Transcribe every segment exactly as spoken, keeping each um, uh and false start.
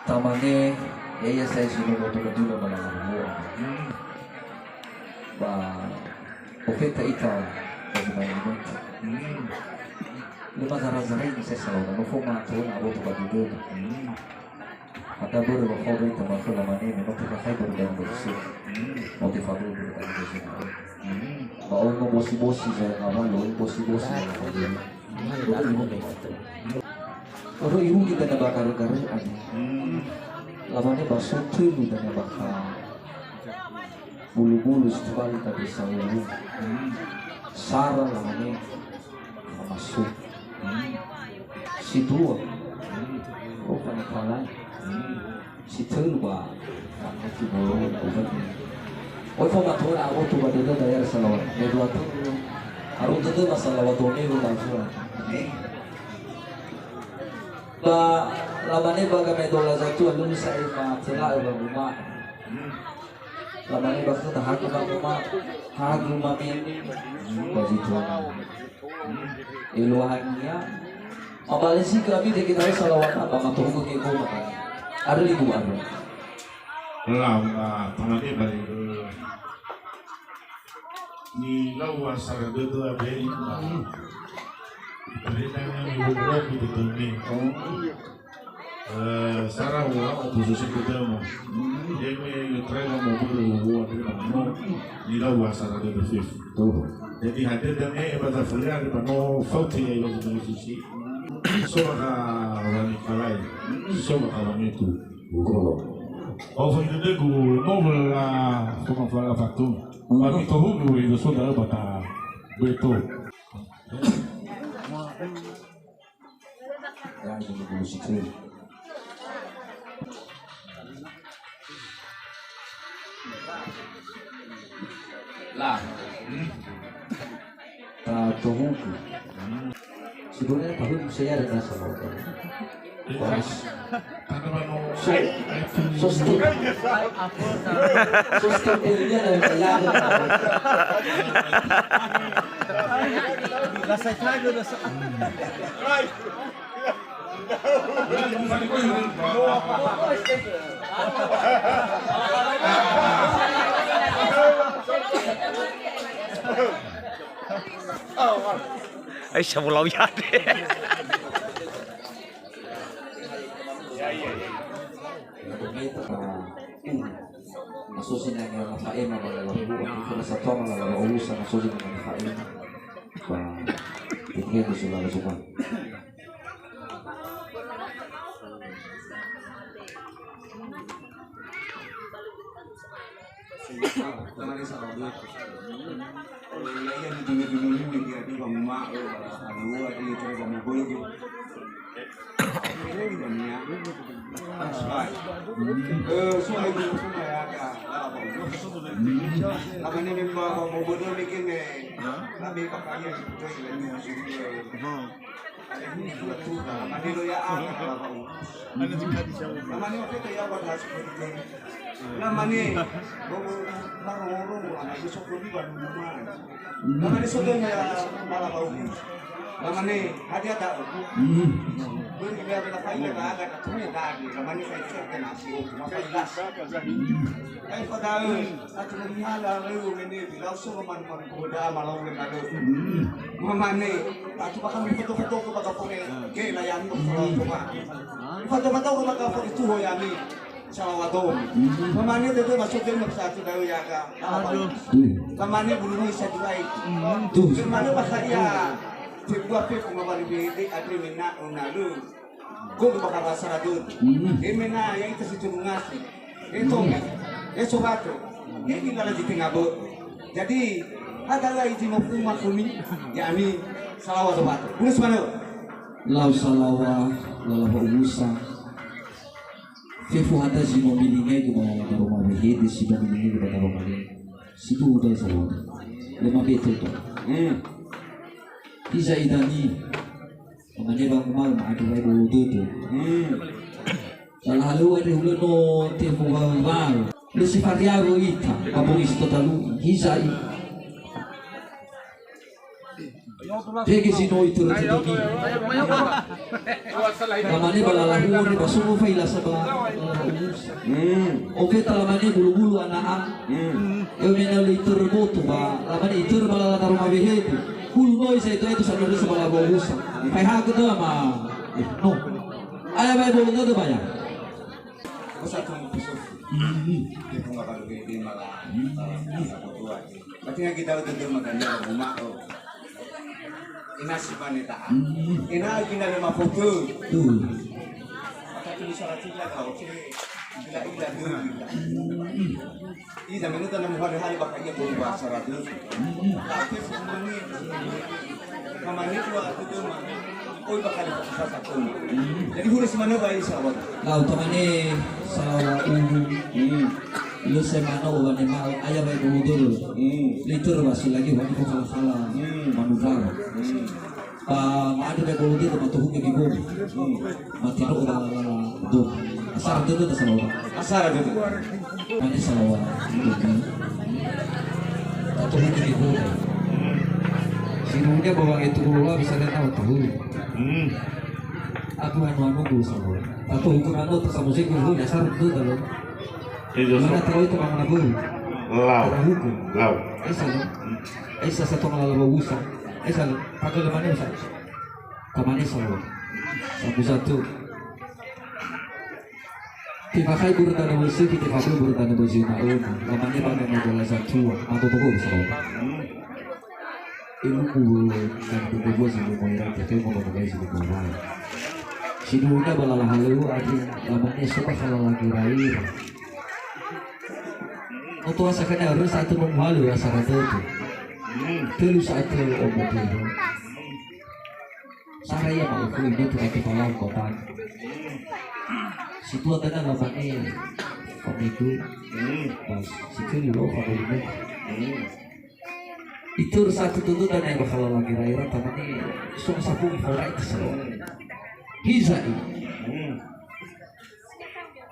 Tamane, ya'ia sa'ae si no moto ba dula ba lala luo. Ba ofeta ita ba zi mane mati. Lö mazara-zara ini sa'ae salawata, no foma tohona aboto ba dödöda. Hadia börö wa fao ita makhöla mane me no tefakhai börö daun börö sö. No tefabörö börö daun börö sö. Ba oi no bosi-bosi zaya ngawalö, oi bosi-bosi zaya ngawalö. Oro irugi dania ba garö-garö ani. Lamane ba so tölu dania bakha bulu-bulu si tobali ta desa ulu. Sara lamane ba maso. Si dua. Oh, fana kalai. Si tölu ba, ba, oi foma tohona aboto ba dödöda ya'ia salawat. Me dua tölu. Aro dödö ba salawat dua minggu ba fua. Ba lamane ba gamedola zatu alun sa'ae ma tela'ö ba guma. Lamane ba khöda hagu ba guma. Hagu mami. Ba zi tuana. Eluahania. Mabalesi kami deke tahu salawat apa matohugö ke goma kan. Ada libu ada. Lau na tamade bali. Ni lau asara dödö abe. Ternyata ni boboro gitu ni. Eh, sara wa oposisi kedama. Dia me terima mau beri wa terima no. Ni lau asara dödö sih. Tuh. Jadi hadir dan eh pada fulia di pano fauti ya yang sisi. Soka wani kalai. Soka wani itu. Kolo. Oh, fai dödö gu novel la soka fala fatum. Kami tohu gu itu saudara bata. Betul. Yang dulu-dulu sikit. Lah. Ta tohuku. Sebenarnya tahun saya ada rasa mau. Pas. So, so stupid. So stupid dia dari dalam. Rasa itu aja rasa. Ai, samulau yade. Na so sinenge Rafaema ba lala huo, na satua ma lala wa'usa, na so sinenge Rafaema. Ba, ini dia musuh lala semua. Lamane, "Bobo, maroro, ana so koni ba nunuma." Lamane, "Sogeng ya, bala bau." Lamane, "Hadia da'ö?" Beri dia bela faida ba aga, na tune dagi. Lamane, "Faida, faida nasi, ma faida." Ai fada'ö, atu merihala leu mene, bilau so man, man, boda, malau le naleu. Mamane, atu bakal foto-foto ko bakal pone, ke layani ko bakal coba. Foto-foto ko bakal pone tuho yani. Salawato. Mamane tete masuk dia nggak bisa tidak ya, Kak. Aduh. Mamane bulu ni satu lain. Tuh. Mamane bahaya. Sebuah pe pengawali bede ada mena onalu. Go bakal rasa radun. Emena ya itu situ ngasi. Eto. Eso bato. Ini lala di tengah bo. Jadi, ada lagi di mau rumah kuni. Ya, ani salawa sobat. Bulu semana. Lau salawa, lala ba ubusa. Fefu hadia zi no milingai gu ba daroma wehede, si no milingai gu ba daroma le. Si tu uda esa lo. Lema betul tu. Hmm. Hiza idani. Mamane ba umal ma adu wai bulu tutu. Hmm. Lala halu ade hulö no tefu wau wau. Lö si fariaru ita, ba bongi si totalu. Hiza i. Tege si no itörö tödömi. Lamane ba lala huo ne ba so no faila sa ba lala huo. Hmm. Ofeta lamane bulu-bulu ana'a. Hmm. Eo me na le itörö boto ba, lamane itörö ba lala taroma wehedu. Bulu noi sa itu, itu sa nurus ba lala bobusa. Fai hagö döma. No. Aya bae bolu dödö baya. Osa tung pusuh. Hmm. Dia tung apa lebih dia malah. Hmm. Malah, malah, malah, malah, Berarti kita itu dia makan dia rumah tu. Ina si mane ta'a. Hmm. Ina gina lima foto. Tuh. Maka tu bisa lagi lah kau cek. Gila-gila tu. Hmm. Ih, zaman itu tanam hari-hari bakal ia bawa bahasa radio. Hmm. Tapi semuanya. Mama ni dua aku tu mah. Oi, bakal bahasa satu. Hmm. Jadi hurus mana baik sahabat. Lau tamane salah ubu. Hmm. Lö semano wanema aya wae bolo dödö. Hmm. Lö itörö wa si lagi wani ko khala-khala. Hmm. Manudara. Hmm. Ba ma'andrö wae bolo dödö matohuke gigomi. Hmm. Matino ba lala do. Asara dödö ta salawa. Asara dödö. Mane salawa. Tatohuke gigomi. Sinunia bawa itu lola bisa dia tahu tahu. Hmm. Aku anu-anu dulu salawa. Tatohuke mano ta samusi gigomi asara dödö lo. Iya, mana so. Tahu itu mana bu? Lau. Tahu ku. Lau. Esa lo. Esa satu malah lo busa. Esa lo. Pakai lemane busa. Tamane solo. Sabu satu. Tifakhai buru tanah musuh, kita fakir buru tanah musuh naun. Lamane bangga modola satua. Atau toko besar. Ilmu dan bumbu si lumoira, kita mau pakai si lumoira. Sidunia balala halu, adi lamane soba halala giraira. Oto asa kana harus satu menghalu asa rata itu. Telu satu omo telu. Sara ia ma'ufu ini tu nanti malam kota. Situa tengah lamane. Komiku. Pas situ lo komiku. Itu satu tuntutan yang bakal lagi raya tamane. Song sapu iforai kesel. Hiza i.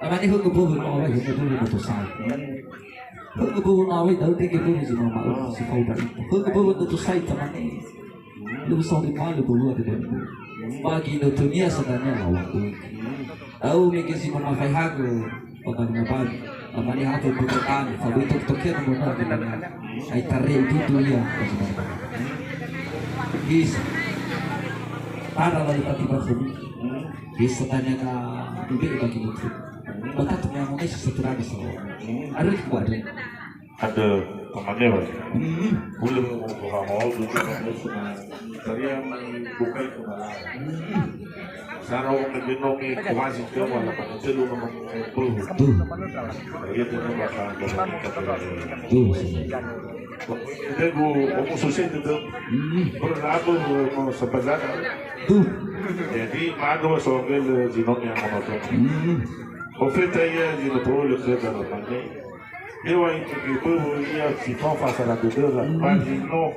Amane hönggö böwö no awai hönggö böwö no tosai. Hönggö böwö no awai da'ö tege böwö zi mama si fauda ita. Hönggö böwö no tosai tamane. Lu sori malu böwö ada da'ö. Bagi no tunia sedania lawan tu. Au mege zi mama fai hagö. Pagawai ngabali. Amane hatu buku tani, fabu itu toke no mona. Ai tare itu tu ia. Bisa. Ada lagi pati bahu. Bisa tanya ka ibe bagi itu. Bata tu yang ngomong satu lagi so. Ada di kuat. Ada temannya, Pak. Hmm. Boleh mau buka mau dulu. Dari yang buka itu malah. Hmm. Sara wong na genomi kuasi coba la pake telu nomor puluh. Tuh. Iya, tuh nomor satu. Tuh. Jadi, bu, omo sose itu tuh. Hmm. Berlaku mau sebelah. Tuh. Jadi, madu soal le zinon yang monoton. Hmm. Ofeta ya zino pro le ke dalam mana. Ewa itu gitu, ya si fa fa sara duduk lah. Hmm. Pagi no.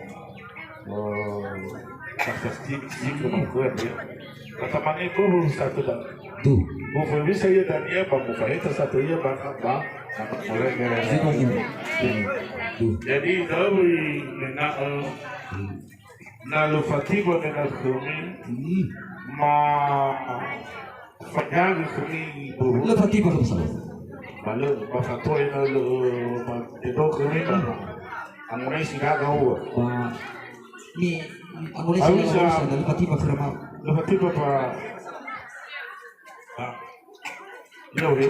Oh, sasas tik, tik, kemampuan, ya. Kata mane tuh satu dan. Tuh. Mau bisa ya dan ya, bang, mau kita satu ya, bang, bang. Mulai gara-gara. Sino ini. Tuh. Jadi, tahu, nena, eh, na lo fatigo nena kumi, hmm, ma Fanyagi khömi bobo. Lö fatiba khö besala. Ba lö, ba fato'ö na lö, ba tedo khömi ba. Amonai si gaga ua. Ba, ni, amonai si gaga ua, lö fatiba khö rama. Lö fatiba ba. Ah. Lö, he.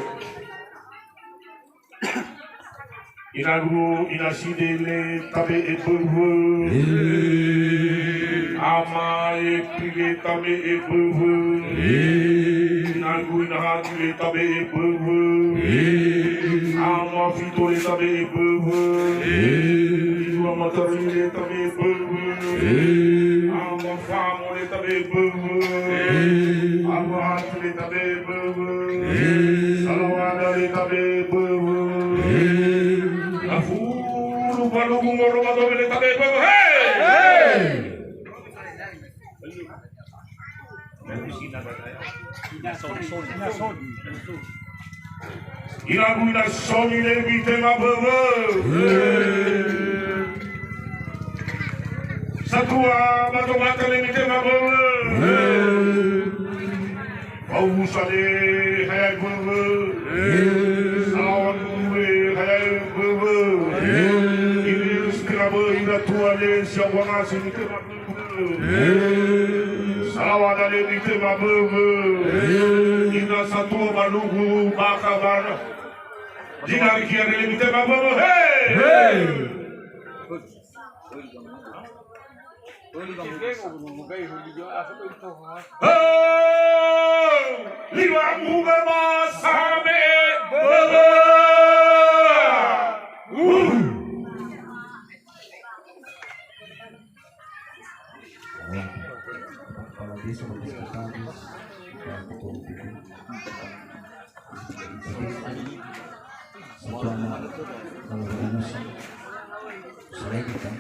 Inagu, inaside le tabe'e böwö. Ee. Ama epi le tabe'e böwö. Ee. Inagu, inahadi le tabe'e böwö. Ee. Ama fito le tabe'e böwö. Ee. Inua matarui le tabe'e böwö. Ee. Ama famo le tabe'e böwö. Ee. Ama hati le tabe'e böwö. Ee. Salawada le tabe'e böwö. Ee. Afuru balugu moro madobe le tabe'e böwö. He! He! Irabu ina soni le mitema böwö. He! Satua ba zomata le mitema böwö. He. Bau busa le hayae böwö. He. Sawa nure hayae böwö. He. Ini sekira böi ira tua le siabuangasi mitema böwö. He. Sawa dale mitema böwö. He. Ina satua malugu bakabara. Dinari kia le mitema böwö. He. He. Liwa muga ba same'e. Kepala desa, Bapak Sekretaris, dan ketua R P D. Selamat, kalau bagus. Selain kita,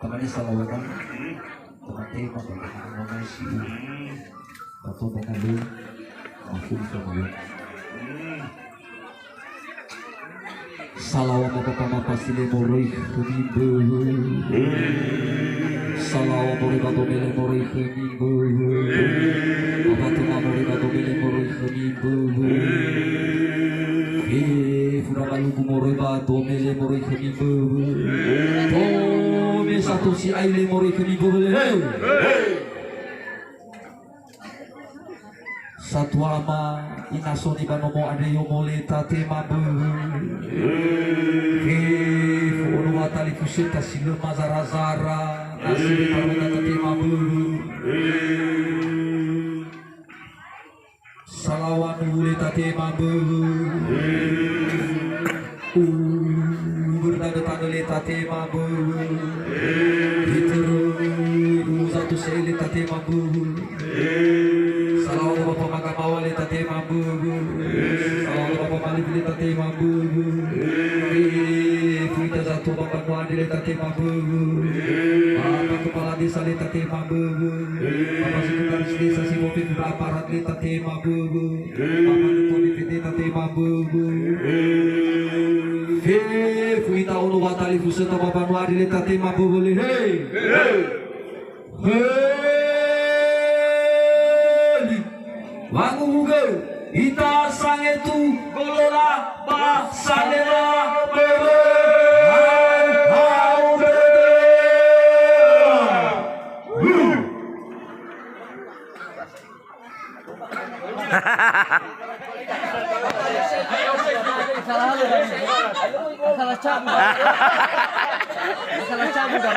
teman-teman, teman-teman, teman-teman, si, atau dengan lu, aku bisa ngomong. Salawa ma papa ma pasi le moroi khömi böwö. Salawa moroi ba dome le moroi khömi böwö. Papa toma moroi ba dome le moroi khömi böwö. He, fura malugu moroi ba dome le moroi khömi böwö. Dome sato si'ai le moroi khömi böwö le. He. Satua ama, ina so ni ba nomo andre yomo le tatema böwö. He, fo'ono wa talifusöta si lö mazara-zara, na si le tarona tatema böwö. Salawa nuwu le tatema böwö. Uwu börö tanö-tanö le tatema böwö. Itörö uwu zato se'e le tatema böwö. Salawa ba pamagamawa le tatema böwö. Salawa ba pamalifi le tatema böwö. Fefu ita zato ba banua andre le tatema böwö. Bapak Kepala Desa le tatema böwö. Bapak Sekretaris Desa si fefu ba aparat le tatema böwö. Bapak Ketua B P D tatema böwö. Fefu ita ono wa talifusöta ba banua andre le tatema böwö le. He. He. Wanguhugö ita sangetu golola ba salera böwö. Hau, hau, böwö. Salah cabu. Salah cabu dah.